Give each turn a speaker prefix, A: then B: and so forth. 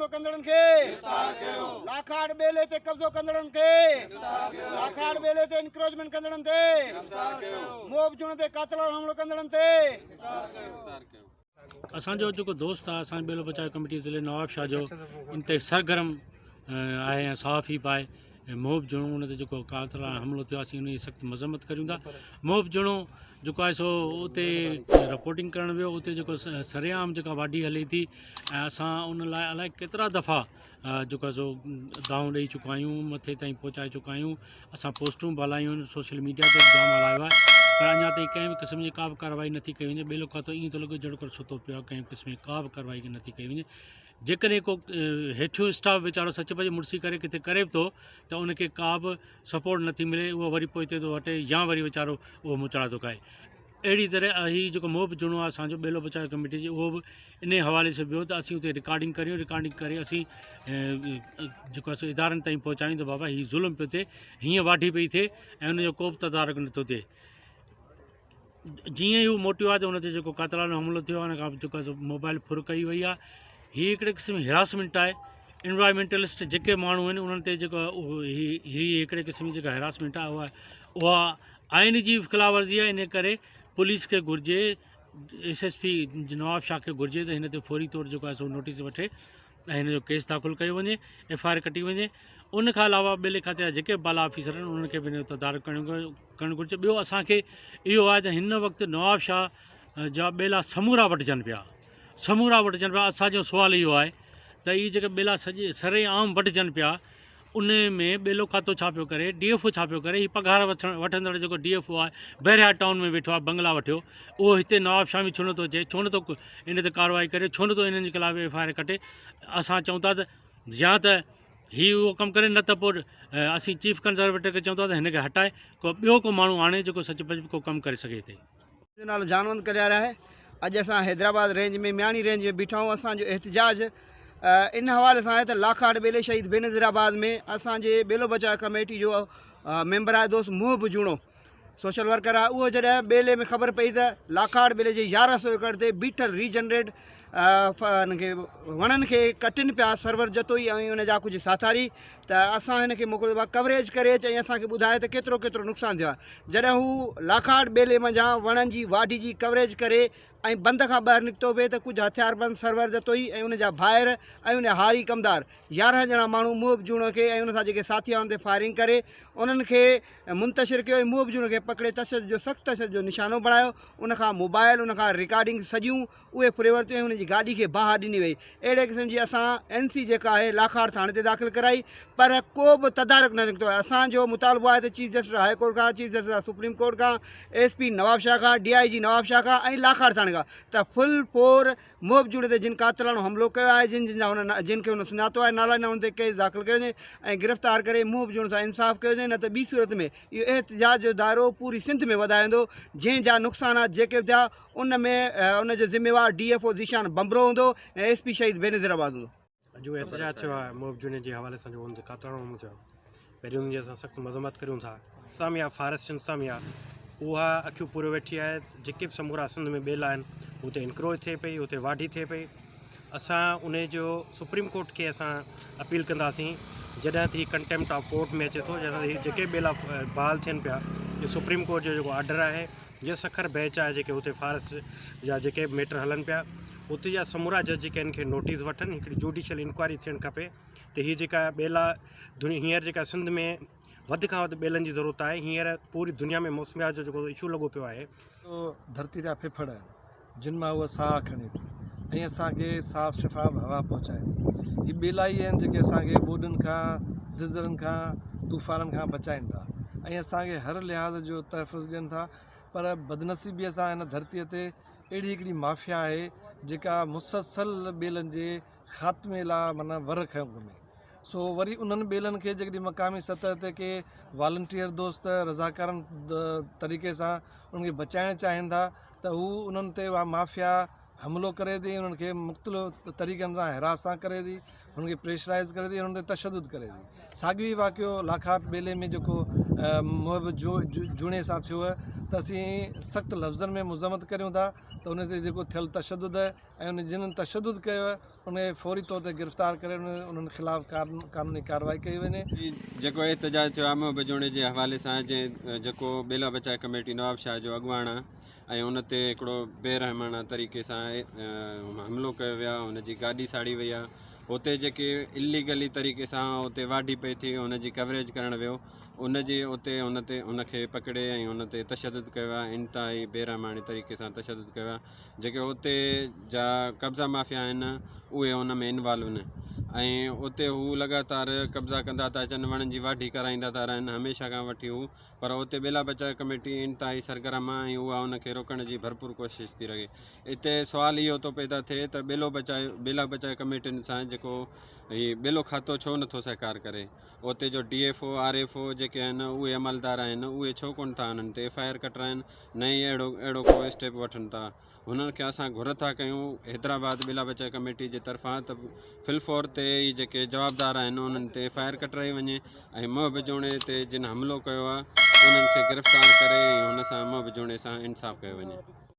A: حملو ڪندڙن کي لاکاڙ ٻيلي تي قبضو ڪندڙن کي لاکاڙ ٻيلي تي انڪروچمينٽ ڪندڙن تي موب جوڻ تي قاتلاڻو حملو ڪندڙن تي.
B: اسان جو جيڪو دوست آهي اسان ٻيلو بچاء ڪميٽي ضلعي نواب شاهه جو ان تي سرگرم آهي ۽ صحافي به آهي ۽ محب جوڻو ان تي جيڪو قاتلاڻو حملو ٿيو اسين ان جي سخت مذمت ڪريون ٿا محب جوڻو جيڪو آهي سو اتي رپورٽنگ ڪرڻ ويو اتي جيڪو سرعام جيڪا واڍي هلي ٿي ۽ اسان ان لاء الائي ڪيترا دفعا جيڪو آهي سو دانهون ڏئي چڪا آهيون مٿي تائين پهچائي چڪا آهيون اسان پوسٽون به هلايون آهن سوشل ميڊيا تي به جام هلايو آهي پر اڃا تائين ڪنهن به قسم جي ڪا به ڪارروائي نٿي ڪئي وڃي ٻيلو کاتو ائين ٿو لڳي جهڙوڪر ستو پيو آهي ڪنهن به قسم جي ڪا به ڪارروائي نٿي ڪئي وڃي جيڪڏهن ڪو هيٺيون اسٽاف ويچارو سچ پچ مڙسي ڪري ڪٿي ڪري به ٿو ته ان کي ڪا به سپورٽ نٿي ملي اهو وري پوئتي ٿو هٽي يا وري ويچارو اهو موچڙا ٿو کائي اهڙي طرح هي جيڪو محب جوڻو آهي اسانجو ٻيلو بچاء ڪميٽي جي اهو به ان حوالي سان ويو ته اسين اتي رڪارڊنگ ڪريون رڪارڊنگ ڪري اسين جيڪو اسان ادارن تائين پهچايون ته بابا هي ظلم پيو ٿئي هيئن واڍي پئي ٿئي ۽ ان جو ڪو به تدارڪ نٿو ٿئي جيئن ئي هو موٽيو آهي ته ان تي جيڪو قاتلاڻو حملو ٿيو آهي ان کان جيڪو آهي سو موبائل ڦر ڪئي وئي آهي هي هڪڙي قسم جي هراسمينٽ آهي انوائرمينٽلسٽ جيڪي ماڻهو آهن انهن تي جيڪو هي هي هڪڙي قسم جي جيڪا هراسمينٽ آهي اها اها آئين جي خلاف ورزي آهي ان ڪري پوليس کي گهرجي S S P Nawab Shah کي گهرجي ته هن تي فوري طور جيڪو آهي سو نوٽيس وٺي ۽ هن جو ڪيس داخل ڪيو وڃي ايف I R ڪٽي وڃي ان کان علاوه ٻيلي کاتي جا جيڪي به بالا آفيسر آهن انهن کي به هن جو تدارڪ ڪرڻ گهرجي ٻيو اسانکي اهو آهي ته هن وقت نواب شاهه جا ٻيلا سمورا وڍجن پيا سمورا وڍجن پيا اسانجو سوال اهو آهي ته اهي جيڪي ٻيلا سڄي سري عام وڍجن پيا ان ۾ ٻيلو کاتو ڇا پيو ڪري، ڊي ايف او ڇا پيو ڪري، هي پگهار وٺندڙ جيڪو ڊي ايف او آهي بحريا ٽائون ۾ ويٺو آهي بنگلا وٺيو اهو هتي نوابشاهه ۾ ڇو نٿو اچي ڇو نٿو ان تي ڪارروائي ڪري ڇو نٿو انهن جي خلاف ايف I R ڪٽي اسان چئون ٿا ته يا ته هي اهو ڪم ڪري نه ته پوء اسين چيف ڪنزرويٽر کي چئون ٿا ته هن کي هٽائي ڪو ٻيو ڪو ماڻهو آڻي جيڪو سچ پچ ڪو ڪم ڪري سگهي هتي.
A: منهنجو نالو جانوند ڪليار آهي اڄ اسان حيدرآباد رينج ۾ مياڻي رينج ۾ بيٺا آهيون اسان جو احتجاج ان حوالي سان آهي ته لاکاٽ ٻيلي شهيد بينظير آباد ۾ اسان جي ٻيلو بچاء ڪميٽي جو ميمبر آهي دوست محب جوڻو سوشل ورڪر آهي اهو جڏهن ٻيلي ۾ خبر پئي ته لاکاٽ ٻيلي جي 1100 ايڪڙ تي بيٺل ريجنريٽ ان کي وڻن کي ڪٽن پيا سرور جتوئي ۽ ان جا ڪجهه ساٿاري ته اسان هن کي موڪليو ته ڪوريج ڪري اچ ۽ اسان کي ٻڌاء ته ڪيترو ڪيترو نقصان ٿيو آهي. جڏهن هو لاکاٽ ٻيلي منجهان وڻن جي واڍي جي ڪوريج ڪري ۽ بند کان ٻاهر نڪتو پئي ته ڪجهه هٿياربند سرور جتوئي ۽ ان جا ڀائر ۽ ان هاري ڪمدار 11 ڄڻا ماڻهو محب جوڻو کي ۽ ان سان جيڪي ساٿي هئا ان تي فائرنگ ڪري انهن کي منتشر ڪيو ۽ محب جوڻو کي پڪڙي تشدد جو سخت تشدد جو نشانو بڻايو ان کان موبائل ان کان رڪارڊنگ سڄيون اهي ڦري ورتيون ۽ هن جي گاڏي کي باهه ڏني وئي. اهڙي قسم جي اسان اين سي جيڪا آهي لاکاڙ ٿاڻي تي داخل ڪرائي پر ڪو به تدارڪ نه نڪتو آهي. اسان جو مطالبو آهي ته چيف جسٽس هاء ڪورٽ کان، چيف جسٽس سپريم ڪورٽ کان، ايس پي نوابشاهه کان، ڊي I جي نوابشاهه کان ۽ لاکاڙ ٿاڻي کان ته فل فور محب جوڙي تي جن قاتلاڻو حملو ڪيو آهي جن جن جا هن جن کي هن سڃاتو آهي نالا ڏنا انهن تي ڪيس داخل ڪيو وڃي ۽ گرفتار ڪري محب جوڙي سان انصاف ڪيو وڃي نه ته ٻي صورت ۾ اهو احتجاج جو دائرو پوري سنڌ ۾ وڌايو ويندو جنهن جا نقصانات جيڪي به ٿيا ان ۾ ان جو ذميوار D F O Zeeshan Bhanbhro هوندو ۽ ايس پي شهيد بينظير آباد هوندو.
C: اڄ جو احتجاج ٿيو آهي محب جوڻيجي جي حوالي سان جو ان تي قاتلاڻو حملو ٿيو آهي پهريون ان جي اسان سخت مذمت ڪريون ٿا انتظاميا فاريسٽ انتظاميا اها اکيون پوريو ويٺي آهي جيڪي به سمورا سنڌ ۾ ٻيلا آهن اتي انڪروچ ٿئي پئي اتي واڍي ٿئي پئي اسان ان جو سپريم ڪورٽ کي اسان اپيل ڪنداسين جڏهن ته هي ڪنٽيمپٽ آف ڪورٽ ۾ اچي ٿو جڏهن هي جيڪي ٻيلا بحال ٿين پيا هي سپريم ڪورٽ جو جيڪو آرڊر آهي جي سکر بيچ آهي جيڪي اتي فارسٽ جا جيڪي به ميٽر هلن پيا اتي جا سمورا جج جيڪي ان کي نوٽيس وٺن هڪڙي جوڊيشل انڪوائري ٿيڻ کپي ته هي جيڪا ٻيلا هينئر جيڪا سنڌ ۾ وڌ کان وڌ ٻيلن جي ضرورت آهي هينئر پوري دنيا ۾ موسميات جو جيڪو اشو لڳو پيو آهي.
D: ڌرتي جا ڦڦڙ آهن جن مان هوء ساهه کڻي ٿي ۽ اسان کي صاف شفاف هوا پهچائي ٿي. هي ٻيلا ئي آهن جيڪي اسان کي ٻوڏن کان، زلزلن کان، طوفانن کان بچائين ٿا ۽ اسان کي هر لحاظ جو تحفظ ڏين ٿا پر بدنصيبيء سان هن ڌرتيء تي اهڙي هڪڙي مافيا آهي جيڪا مسلسل ٻيلن جي خاتمي لاء معنيٰ ور کنيو گهمي. سو وري انهن ٻيلن کي جيڪڏهن مقامي سطح تي ڪي والنٽيئر دوست رضاڪارن طريقي سان انهن کي بچائڻ چاهين ٿا ته هو انهن تي اها مافيا حملو ڪري ٿي انهن کي مختلف طريقن سان هراسان ڪري ٿي انهن کي پريشرائز ڪري ٿي انهن تي تشدد ڪري ٿي ساڳيو ئي واقعو لاکاٽ ٻيلي ۾ جيڪو محب جوڻي سان ٿيو آهي ته اسين سخت لفظن ۾ مذمت ڪريون ٿا ته ان تي جيڪو ٿيل تشدد آهي ۽ ان جنھن تشدد ڪيو آهي ان کي فوري طور تي گرفتار ڪري انهن خلاف قانوني ڪارروائي ڪئي وڃي.
E: جيڪو احتجاج ٿيو آهي محب جوڻي جي حوالي سان جنهن جيڪو ٻيلا بچاء ڪميٽي نوابشاهه جو اڳواڻ آهي ۽ ان تي هڪڙو بي رحماڻا طريقي سان حملو ڪيو ويو آهي ان جي گاڏي ساڙي وئي آهي اتي جيڪي اليگلي طريقي سان اتي واڍي پئي ٿي ان جي ڪوريج ڪرڻ ويو ان جي اتي ان تي ان کي پڪڙي ۽ ان تي تشدد ڪيو آهي انتهائي بي رحماڻي طريقي سان تشدد ڪيو آهي جيڪي اتي جا قبضا مافيا آهن اهي ان ۾ انوالو آهن ۽ اتي هو لڳاتار قبضا ڪندا ٿا اچن وڻن جي واڍي ڪرائيندا ٿا رهن هميشه کان وٺي هو پر اتي ٻيلا بچاء ڪميٽي انتهائي سرگرم آهي ۽ اها ان کي روڪڻ جي ڀرپور ڪوشش ٿي رهي اتي سوال اهو ٿو پيدا ٿئي ته ٻيلو بچاء ٻيلا بچاء ڪميٽين سان جيڪو هي ٻيلو کاتو ڇو نٿو سهڪار ڪري اتي جو D F O R F O جيڪي آهن اهي عملدار آهن اهي ڇو ڪونه ٿا انهن تي ايف I R ڪٽرائن نه ئي اهڙو اهڙو ڪو اسٽيپ وٺن ٿا هنن کي اسان گهر ٿا ڪيون حيدرآباد ٻيلا بچاء ڪميٽي جي طرفان ته فل فور تي ئي جيڪي جوابدار آهن انهن تي ايف I R ڪٽرائي وڃي ۽ محب جوڻي تي جن حملو ڪيو آهي انهن کي گرفتار ڪري ۽ هن سان محب جوڻي سان انصاف ڪيو وڃي.